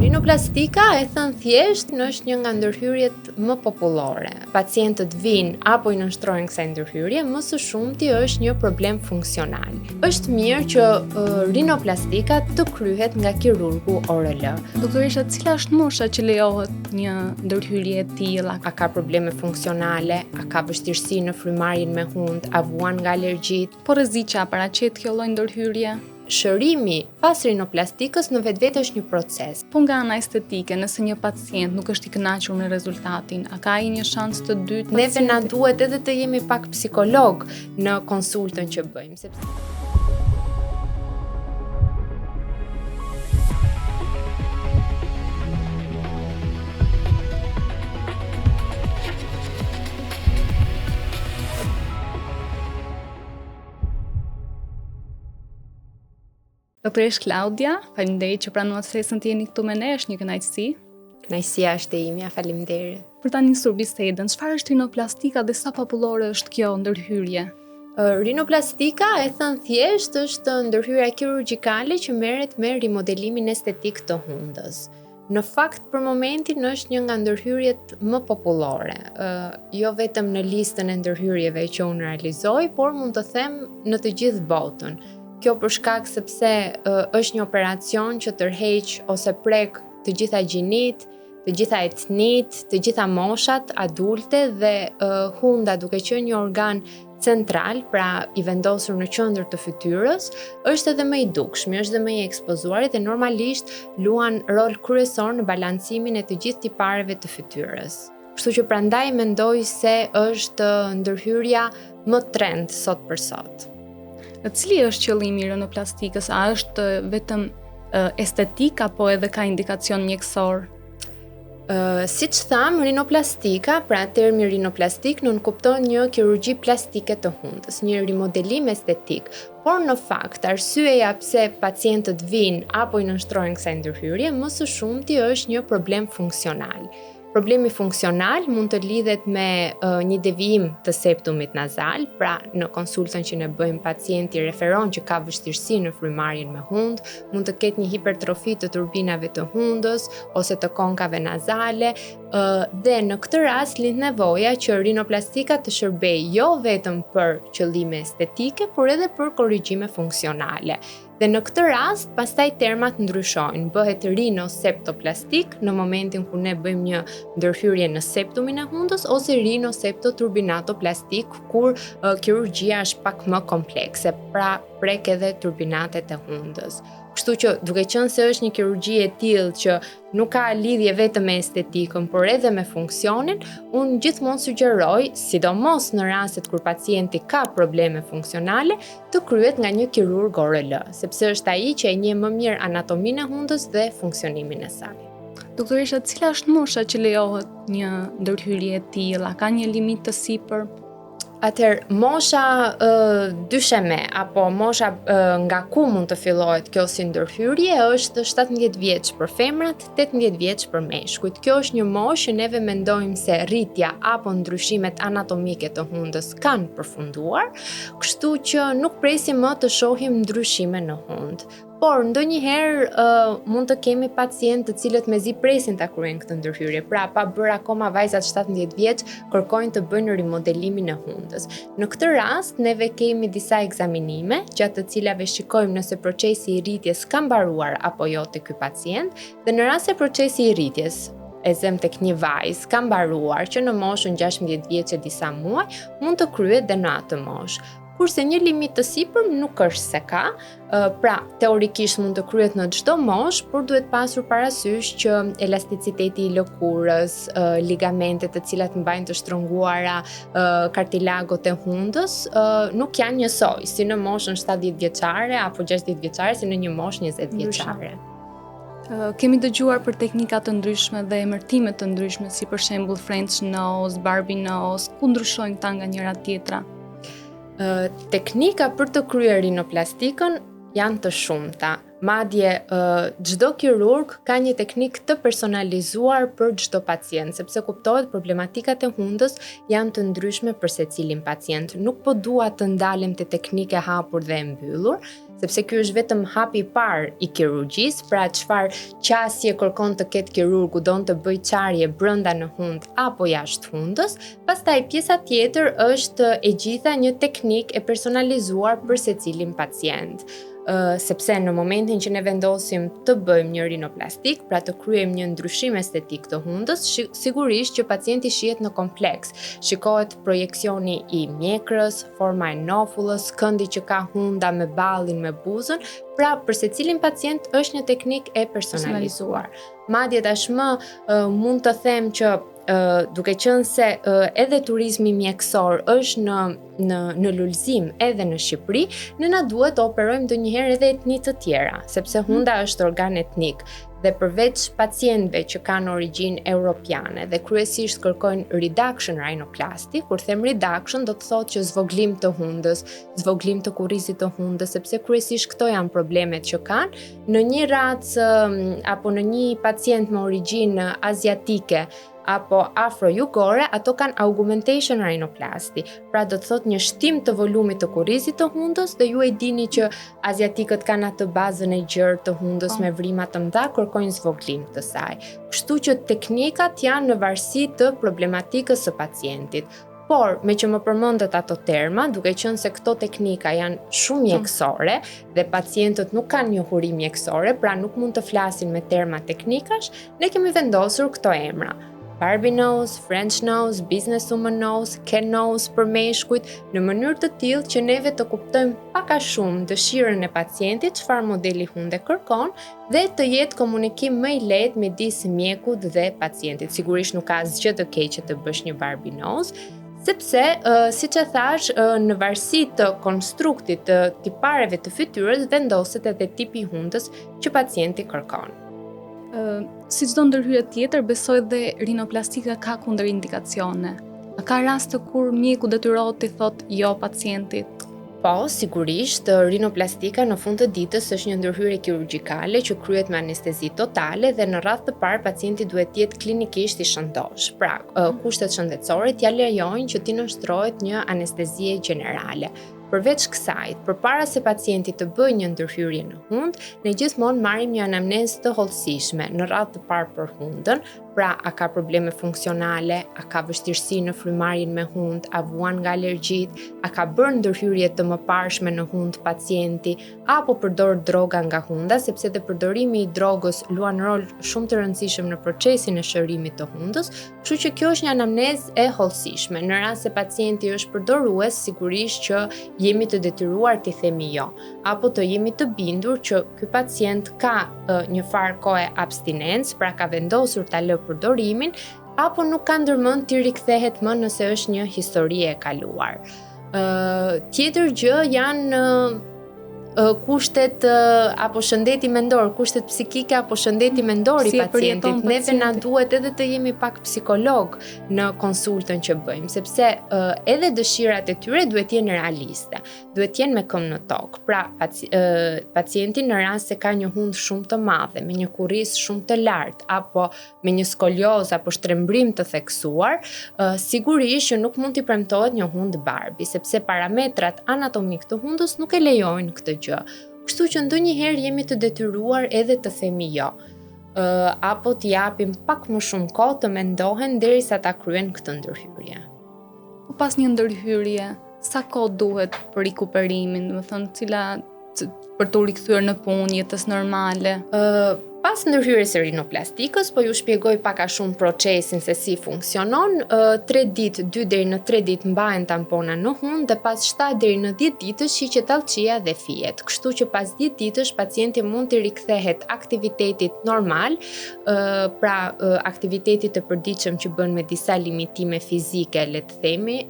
Rinoplastika, e thënë thjesht, është një nga ndërhyrjet më popullore. Pacientët vijnë apo i nënshtrohen kësaj ndërhyrje, më së shumti është një problem funksional. Është mirë që uh, rinoplastika të kryhet nga kirurgu ORL. Doktoresha, cila është mosha që lejohet një ndërhyrje e tillë? A ka probleme funksionale, a ka vështirësi në frymëmarrjen me hundë, a vuan nga alergjitë? Po rreziqe a paraqet kjo lloj ndërhyrje? Shërimi pas rinoplastikës në vetvete është një proces. Po nga ana estetike, nëse një pacient nuk është i kënaqur me rezultatin, a ka ai një shans të dytë? Neve na duhet edhe të jemi pak psikolog në konsultën që bëjmë, sepse Doktoreshë Klaudia, faleminderit që pranuat ftesën të jeni këtu me ne, është një kënaqësi. Kënaqësia është e imja, faleminderit. Për ta nisur bisedën, çfarë është rinoplastika dhe sa popullore është kjo ndërhyrje? Rinoplastika, e thënë thjesht, është ndërhyrja kirurgjikale që merret me rimodelimin estetik të hundës. Në fakt për momentin është një nga ndërhyrjet më popullore, jo vetëm në listën e ndërhyrjeve që unë realizoj, por mund të them në të gjithë botën. Kjo për shkak sepse është një operacion që tërheq ose prek të gjitha gjinitë, të gjitha etnitë, të gjitha moshat adulte dhe hunda duke qenë një organ central, pra i vendosur në qendër të fytyrës, është edhe më i dukshmi, është edhe më i ekspozuari dhe normalisht luan rol kryesor në balancimin e të gjithë tipareve të fytyrës. Kështu që prandaj mendoj se është ndërhyrja më trend sot për sot. Cili është qëllimi i rinoplastikës? A është vetëm estetik apo edhe ka indikacion mjekësor? Uh, siç thamë, rinoplastika, pra termi rinoplastik nënkupton një kirurgji plastike të hundës, një rimodelim estetik, por në fakt arsyeja pse pacientët vijnë apo i nënshtrohen kësaj ndërhyrje më së shumti është një problem funksional. Problemi funksional mund të lidhet me uh, një devijim të septumit nazal, pra në konsultën që ne bëjmë pacienti referon që ka vështirësi në frymëmarrjen me hundë, mund të ketë një hipertrofi të turbinave të hundës ose të konkave nazale, uh, dhe në këtë rast lind nevoja që rinoplastika të shërbejë jo vetëm për qëllime estetike, por edhe për korrigjime funksionale. Dhe në këtë rast, pastaj termat ndryshojnë, bëhet rinoseptoplastik në momentin kur ne bëjmë një ndërhyrje në septumin e hundës ose rinoseptoturbinatoplastik kur uh, kirurgjia është pak më komplekse, pra prek edhe turbinatet e hundës. Kështu që duke qenë se është një kirurgji e tillë që nuk ka lidhje vetëm me estetikën, por edhe me funksionin, unë gjithmonë sugjeroj, sidomos në rastet kur pacienti ka probleme funksionale, të kryhet nga një kirurg ORL, sepse është ai që e njeh më mirë anatominë e hundës dhe funksionimin e saj. Doktoresha, cila është mosha që lejohet një ndërhyrje e tillë? A ka një limit të sipër? Atëherë, mosha uh, dysheme apo mosha uh, nga ku mund të fillohet kjo si ndërhyrje është 17 vjeç për femrat, 18 vjeç për meshkujt. Kjo është një moshë që neve mendojmë se rritja apo ndryshimet anatomike të hundës kanë përfunduar, kështu që nuk presim më të shohim ndryshime në hundë. Por ndonjëherë uh, mund të kemi pacientë të cilët mezi presin ta kryejnë këtë ndërhyrje. Pra, pa bërë akoma vajzat 17 vjeç, kërkojnë të bëjnë rimodelimin e hundës. Në këtë rast neve kemi disa ekzaminime, gjatë të cilave shikojmë nëse procesi i rritjes ka mbaruar apo jo te ky pacient dhe në rast se procesi i rritjes e zëmë tek një vajzë ka mbaruar që në moshën 16 vjeç e disa muaj, mund të kryhet dhe në atë moshë. Kurse një limit të sipërm nuk është se ka, pra teorikisht mund të kryhet në çdo moshë, por duhet pasur parasysh që elasticiteti i lëkurës, ligamentet të cilat mbajnë të shtrënguara kartilagot e hundës, nuk janë njësoj si në moshën 70 vjeçare apo 60 vjeçare si në një moshë 20 vjeçare. Kemi dëgjuar për teknika të ndryshme dhe emërtime të ndryshme, si për shembull French nose, Barbie nose, ku ndryshojnë këta nga njëra tjetra? Teknika për të kryer rinoplastikën janë të shumta. Madje çdo kirurg ka një teknikë të personalizuar për çdo pacient, sepse kuptohet problematikat e hundës janë të ndryshme për secilin pacient. Nuk po dua të ndalem te teknikë e hapur dhe e mbyllur, sepse ky është vetëm hapi i parë i kirurgjisë, pra çfarë qasje kërkon të ketë kirurgu, don të bëjë çarje brenda në hundë apo jashtë hundës, pastaj pjesa tjetër është e gjitha një teknikë e personalizuar për secilin pacient. Sepse në momentin që ne vendosim të bëjmë një rinoplastikë, pra të kryejmë një ndryshim estetik të hundës, sigurisht që pacienti shihet në kompleks. Shikohet projeksioni i mjekrës, forma e nofullës, këndi që ka hunda me ballin, me buzën, pra për secilin pacient është një teknikë e personalizuar. Madje tashmë mund të them që duke qenë se edhe turizmi mjekësor është në në në lulëzim edhe në Shqipëri, ne na duhet të operojmë ndonjëherë edhe etni të tjera, sepse mhm. hunda është organ etnik dhe përveç pacientëve që kanë origjinë europiane dhe kryesisht kërkojnë reduction rhinoplasty, kur them reduction do të thotë që zvoglim të hundës, zvoglim të kurrizit të hundës, sepse kryesisht këto janë problemet që kanë, në një racë apo në një pacient me origjinë aziatike apo afro-jugore, ato kanë augmentation rhinoplasty, pra do të thotë një shtim të volumit të kurrizit të hundës dhe ju e dini që aziatikët kanë atë bazën e gjerë të hundës po. me vrima të mëdha, kërkojnë zvoglim të saj. Kështu që teknikat janë në varësi të problematikës së pacientit. Por, meqë më përmendët ato terma, duke qenë se këto teknika janë shumë mjekësore dhe pacientët nuk kanë njohuri mjekësore, pra nuk mund të flasin me terma teknikash, ne kemi vendosur këto emra. Barbie nose, French nose, business woman nose, Ken nose për meshkujt, në mënyrë të tillë që neve të kuptojmë pak a shumë dëshirën e pacientit, çfarë modeli hunde kërkon dhe të jetë komunikim më i lehtë midis mjekut dhe pacientit. Sigurisht nuk ka asgjë të keqe të bësh një Barbie nose, sepse uh, siç e thashë, uh, në varësi të konstruktit të tipareve të fytyrës vendoset edhe tipi i hundës që pacienti kërkon. Uh, si çdo ndërhyrje tjetër, besoj dhe rinoplastika ka kundërindikacione. A ka raste kur mjeku detyrohet t'i thotë jo pacientit? Po, sigurisht, rinoplastika në fund të ditës është një ndërhyrje kirurgjikale që kryhet me anestezi totale dhe në radhë të parë pacienti duhet të jetë klinikisht i shëndoshë. Pra, kushtet shëndetësore t'ia lejojnë që t'i nënshtrohet një anestezie gjenerale. Përveç kësaj, përpara se pacienti të bëjë një ndërhyrje në hundë, ne gjithmonë marrim një anamnezë të hollësishme, në radhë të parë për hundën, Pra, a ka probleme funksionale, a ka vështirësi në frymëmarrjen me hundë, a vuan nga alergjitë, a ka bërë ndërhyrje të mëparshme në hundë pacienti, apo përdor droga nga hunda, sepse dhe përdorimi i drogës luan rol shumë të rëndësishëm në procesin e shërimit të hundës, kështu që kjo është një anamnezë e hollësishme. Në rast se pacienti është përdorues, sigurisht që jemi të detyruar t'i themi jo, apo të jemi të bindur që ky pacient ka një farë kohe abstinencë, pra ka vendosur ta lë përdorimin, apo nuk ka ndërmend t'i rikthehet më nëse është një histori e kaluar. Ë tjetër gjë janë kushtet apo shëndeti mendor, kushtet psikike apo shëndeti mendor i pacientit. Neve na duhet edhe të jemi pak psikologë në konsultën që bëjmë, sepse edhe dëshirat e tyre duhet të jenë realiste. duhet të jenë me këmbë në tokë. Pra, paci, pacienti në rast se ka një hundë shumë të madhe, me një kurriz shumë të lartë apo me një skoliozë apo shtrembrim të theksuar, sigurisht që nuk mund t'i premtohet një hundë Barbie, sepse parametrat anatomikë të hundës nuk e lejojnë këtë gjë. Kështu që ndonjëherë jemi të detyruar edhe të themi jo apo t'i japim pak më shumë kohë të mendohen derisa ta kryejnë këtë ndërhyrje. Po pas një ndërhyrje, sa kohë duhet për rikuperimin, domethënë cila për t'u rikthyer në punë, jetës normale? Ë uh, pas ndërhyrjes së rinoplastikës, po ju shpjegoj pak a shumë procesin se si funksionon. Ë 3 ditë, 2 deri në 3 ditë mbahen tampona në hundë dhe pas 7 deri në 10 ditësh hiqet allçia dhe fijet. Kështu që pas 10 ditësh pacienti mund t'i rikthehet aktivitetit normal, pra aktivitetit të përditshëm që bën me disa limitime fizike, le të themi,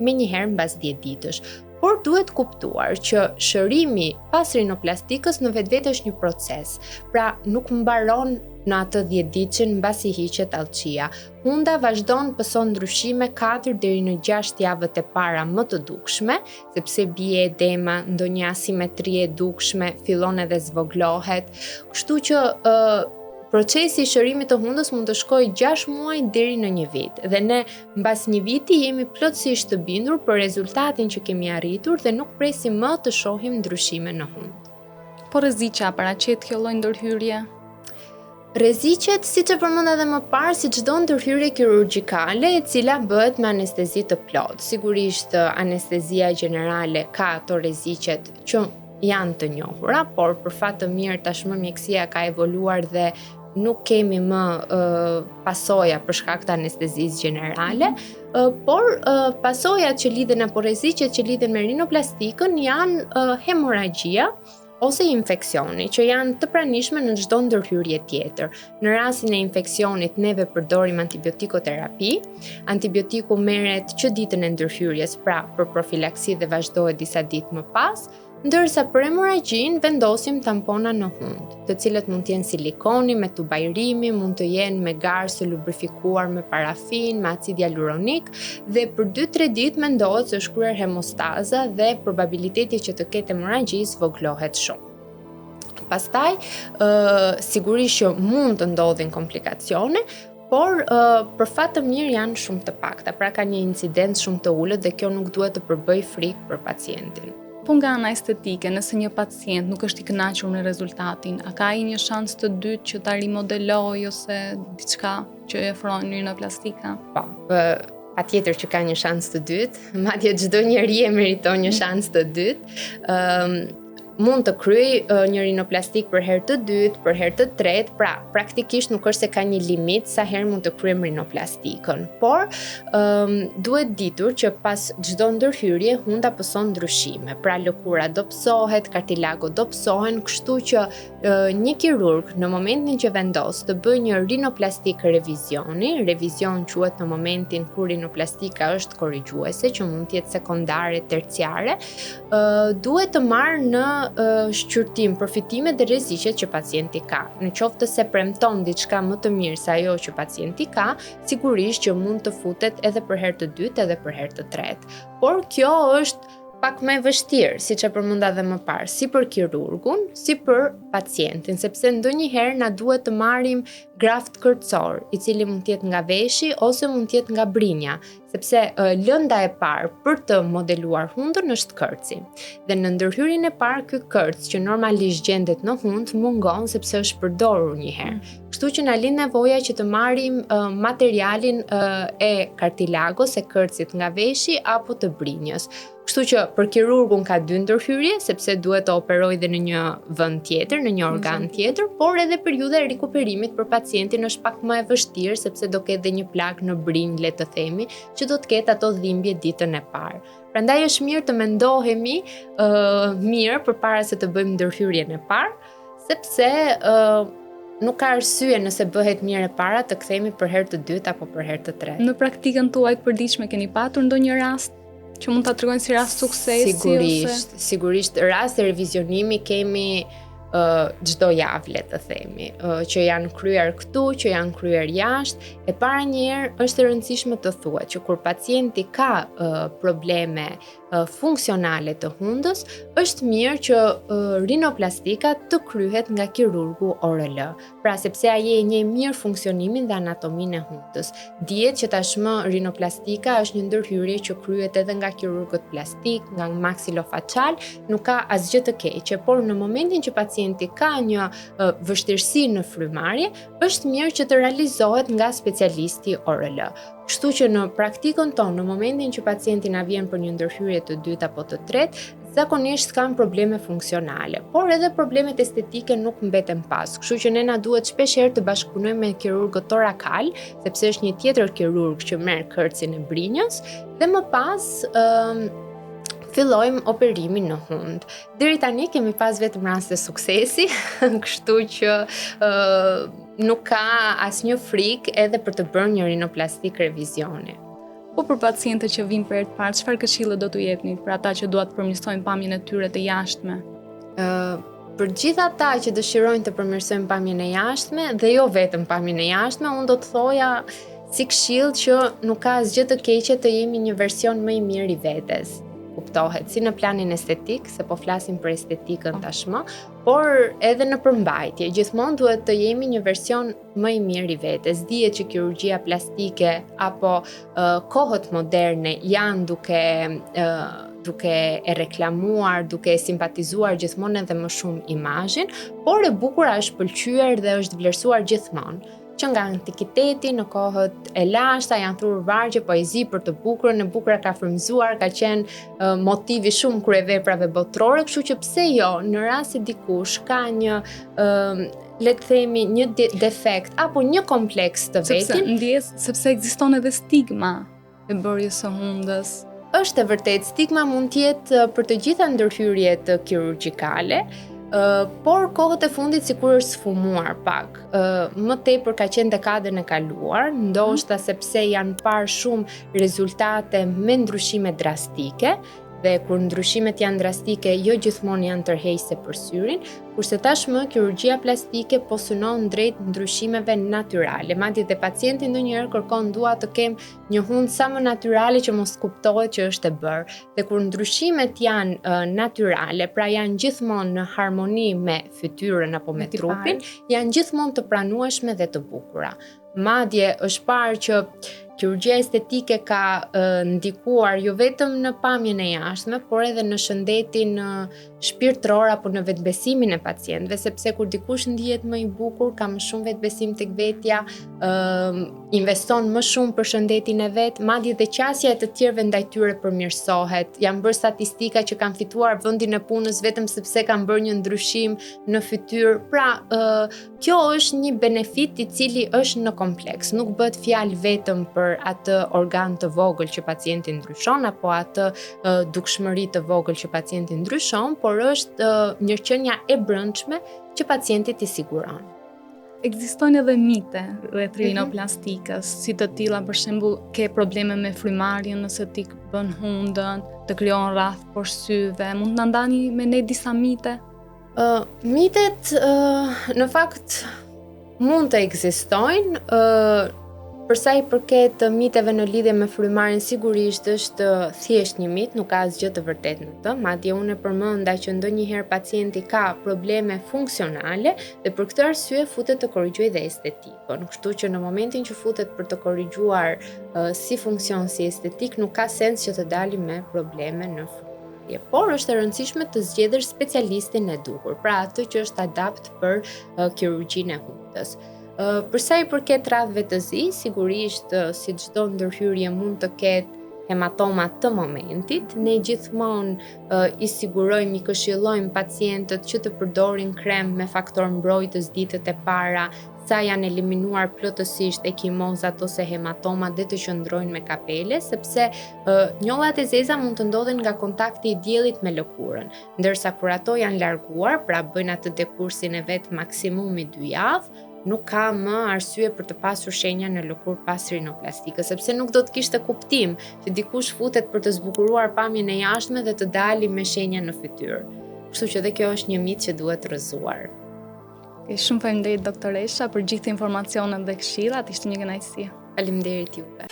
menjëherë mbas 10 ditësh. Por duhet kuptuar që shërimi pas rinoplastikës në vetvete është një proces. Pra nuk mbaron në atë 10 ditëshin mbasi hiqet allçia. Hunda vazhdon pëson ndryshime 4 deri në 6 javët e para më të dukshme, sepse bie edema, ndonjë asimetri e dukshme, fillon edhe zvoglohet. Kështu që ë uh, Procesi i shërimit të hundës mund të shkojë 6 muaj deri në një vit dhe ne mbas një viti jemi plotësisht të bindur për rezultatin që kemi arritur dhe nuk presim më të shohim ndryshime në hundë. Po rreziqe a paraqet kjo lloj ndërhyrje? Rreziqet, siç e përmenda edhe më parë, si çdo ndërhyrje kirurgjikale e cila bëhet me anestezi të plotë. Sigurisht anestezia gjenerale ka ato rreziqet që janë të njohura, por për fat të mirë tashmë mjekësia ka evoluar dhe nuk kemi më uh, pasoja për shkak të anestezisë gjenerale, uh, por uh, pasojat që lidhen apo rreziqet që lidhen me rinoplastikën janë uh, hemorragjia, ose infeksioni, që janë të pranishme në çdo ndërhyrje tjetër. Në rastin e infeksionit neve përdorim antibiotikoterapi. Antibiotiku merret që ditën e ndërhyrjes, pra për profilaksi dhe vazhdohet disa ditë më pas, ndërsa për hemorragjinë vendosim tampona në hundë, të cilët mund të jenë silikoni, me tub ajrimi, mund të jenë me garzë të lubrifikuar me parafin, me acid hialuronik dhe për 2-3 ditë mendohet se është kryer hemostaza dhe probabiliteti që të ketë hemorragji zvogëlohet shumë. Pastaj, ë sigurisht që mund të ndodhin komplikacione, por ë për fat të mirë janë shumë të pakta, pra ka një incidencë shumë të ulët dhe kjo nuk duhet të përbëjë frikë për pacientin. Po nga ana estetike, nëse një pacient nuk është i kënaqur me rezultatin, a ka ai një shans të dytë që ta rimodelojë ose diçka që e ofron rinoplastika? Po, patjetër që ka një shans të dytë, madje çdo njeri e meriton një shans të dytë. Ëm um, mund të kryejë një rinoplastikë për herë të dytë, për herë të tretë, pra praktikisht nuk është se ka një limit sa herë mund të kryejmë rinoplastikën, por um, duhet ditur që pas çdo ndërhyrje hunda pëson ndryshime, pra lëkura dobësohet, kartilago dobësohen, kështu që një kirurg në momentin që vendos të bëjë një rinoplastikë revizioni, revizion quhet në momentin kur rinoplastika është korrigjuese, që mund të jetë sekondare, terciare, duhet të marrë në shqyrtim përfitimet dhe rreziqet që pacienti ka. Në qoftë se premton diçka më të mirë se ajo që pacienti ka, sigurisht që mund të futet edhe për herë të dytë edhe për herë të tretë. Por kjo është pak më e vështirë, siç e përmenda dhe më parë, si për kirurgun, si për pacientin, sepse ndonjëherë na duhet të marrim graft kërcor, i cili mund të jetë nga veshi ose mund të jetë nga brinja, sepse lënda e parë për të modeluar hundën është kërci. Dhe në ndërhyrjen e parë ky kërc që normalisht gjendet në hundë mungon sepse është përdorur një herë. Mm. Kështu që na lind nevoja që të marrim uh, materialin uh, e kartilagos, e kërcit nga veshi apo të brinjës. Kështu që për kirurgun ka dy ndërhyrje, sepse duhet të operojë dhe në një vend tjetër, në një organ tjetër, por edhe periudha e rikuperimit për pacientin është pak më e vështirë, sepse do ketë dhe një plagë në brinjë, le të themi, që do të ketë ato dhimbje ditën e parë. Prandaj është mirë të mendohemi uh, mirë përpara se të bëjmë ndërhyrjen e parë, sepse uh, nuk ka arsye nëse bëhet mirë e para të kthehemi për herë të dytë apo për herë të tretë. Në praktikën tuaj të përditshme keni patur ndonjë rast që mund ta tregoni si rast suksesi sigurisht, ose sigurisht raste revizionimi kemi çdo uh, javë le të themi, uh, që janë kryer këtu, që janë kryer jashtë. E para një herë është e rëndësishme të thuhet që kur pacienti ka uh, probleme uh, funksionale të hundës, është mirë që uh, rinoplastika të kryhet nga kirurgu ORL. Pra sepse ai e njeh mirë funksionimin dhe anatominë e hundës. Dihet që tashmë rinoplastika është një ndërhyrje që kryhet edhe nga kirurgët plastik, nga maksilofacial, nuk ka asgjë të keqe, por në momentin që pacienti ka një vështirësi në frymëmarrje, është mirë që të realizohet nga specialisti ORL. Kështu që në praktikën tonë, në momentin që pacienti na vjen për një ndërhyrje të dytë apo të tretë, zakonisht kanë probleme funksionale, por edhe problemet estetike nuk mbeten pas. Kështu që ne na duhet shpesh herë të bashkëpunojmë me kirurgët torakal, sepse është një tjetër kirurg që merr kërcin e brinjës dhe më pas ëm um, fillojmë operimin në hundë. Deri tani kemi pas vetëm raste suksesi, kështu që ë uh, nuk ka asnjë frikë edhe për të bërë një rinoplastikë revizioni. Po për pacientët që vijnë për herë të parë, çfarë këshille do t'u jepni për ata që duan të përmirësojnë pamjen e tyre të jashtme? Ë uh, për gjithë ata që dëshirojnë të përmirësojnë pamjen e jashtme dhe jo vetëm pamjen e jashtme, unë do të thoja si këshillë që nuk ka asgjë të keqe të jemi një version më i mirë i vetes. kuptohet si në planin estetik, se po flasim për estetikën po. tashmë, por edhe në përmbajtje. Gjithmonë duhet të jemi një version më i mirë i vetes. Dihet që kirurgjia plastike apo uh, kohët moderne janë duke uh, duke e reklamuar, duke e simpatizuar gjithmonë edhe më shumë imazhin, por e bukura është pëlqyer dhe është vlerësuar gjithmonë. Që nga antikiteti në kohët e lashta janë thurur vargje poezi për të bukurën, e bukura ka frymëzuar, ka qenë uh, motivi shumë kryeveprave botërore, kështu që pse jo, në rast se dikush ka një uh, le të themi një de defekt apo një kompleks të vetin, sepse ndjes, sepse ekziston edhe stigma e bërjes së hundës. Është e vërtetë, stigma mund të jetë për të gjitha ndërhyrjet kirurgjikale, por kohët e fundit sikur është sfumuar pak. Më tepër ka qenë dekadën e kaluar, ndoshta sepse janë parë shumë rezultate me ndryshime drastike, dhe kur ndryshimet janë drastike, jo gjithmonë janë tërheqëse për syrin, kurse tashmë kirurgjia plastike po synon drejt ndryshimeve natyrale. Madje dhe pacienti ndonjëherë kërkon dua të kem një hundë sa më natyrale që mos kuptohet që është e bërë. Dhe kur ndryshimet janë uh, natyrale, pra janë gjithmonë në harmoni me fytyrën apo me trupin, janë gjithmonë të pranueshme dhe të bukura. Madje është parë që kirurgjia estetike ka ndikuar jo vetëm në pamjen e jashtme, por edhe në shëndetin shpirtëror apo në vetëbesimin e pacientëve, sepse kur dikush ndihet më i bukur, ka më shumë vetëbesim tek vetja, ë investon më shumë për shëndetin e vet, madje dhe qasja e të tjerëve ndaj tyre përmirësohet. Janë bërë statistika që kanë fituar vendin e punës vetëm sepse kanë bërë një ndryshim në fytyrë. Pra, ë Kjo është një benefit i cili është në kompleks, nuk bëhet fjalë vetëm për atë organ të vogël që pacienti ndryshon apo atë uh, dukshmëri të vogël që pacienti ndryshon, por është uh, mirëqenia e brendshme që pacientit i siguron. Ekzistojnë edhe mite rreth mhm. rinoplastikës, mm -hmm. si të tilla për shembull ke probleme me frymarrjen nëse ti bën hundën, të krijon rrathë poshtë syve, mund të na ndani me ne disa mite? Uh, mitet uh, në fakt mund të ekzistojnë, uh, për sa i përket miteve në lidhje me frymarrjen, sigurisht është thjesht një mit, nuk ka asgjë të vërtetë në të. Madje unë e përmenda që ndonjëherë pacienti ka probleme funksionale dhe për këtë arsye futet të korrigjojë dhe estetikën. Kështu që në momentin që futet për të korrigjuar uh, si funksion si estetik, nuk ka sens që të dalim me probleme në frymëmarrje. Por është e rëndësishme të zgjedhësh specialistin e duhur, pra atë që është adapt për uh, kirurgjinë e hundës. Uh, për sa i përket rrathëve të zi, sigurisht uh, si çdo ndërhyrje mund të ketë hematoma të momentit, ne gjithmonë uh, i sigurojmë, i këshillojmë pacientët që të përdorin krem me faktor mbrojtës ditët e para, sa janë eliminuar plotësisht ekimozat ose hematomat dhe të qëndrojnë me kapele, sepse uh, njollat e zeza mund të ndodhin nga kontakti i diellit me lëkurën, ndërsa kur ato janë larguar, pra bëjnë atë dekursin e vet maksimumi 2 javë, nuk ka më arsye për të pasur shenja në lëkurë pas rinoplastikës, sepse nuk do të kishte kuptim që dikush futet për të zbukuruar pamjen e jashtme dhe të dali me shenja në fytyrë. Kështu që dhe kjo është një mit që duhet rrëzuar. Shumë faleminderit doktoresha për gjithë informacionet dhe këshillat, ishte një kënaqësi. Faleminderit juve.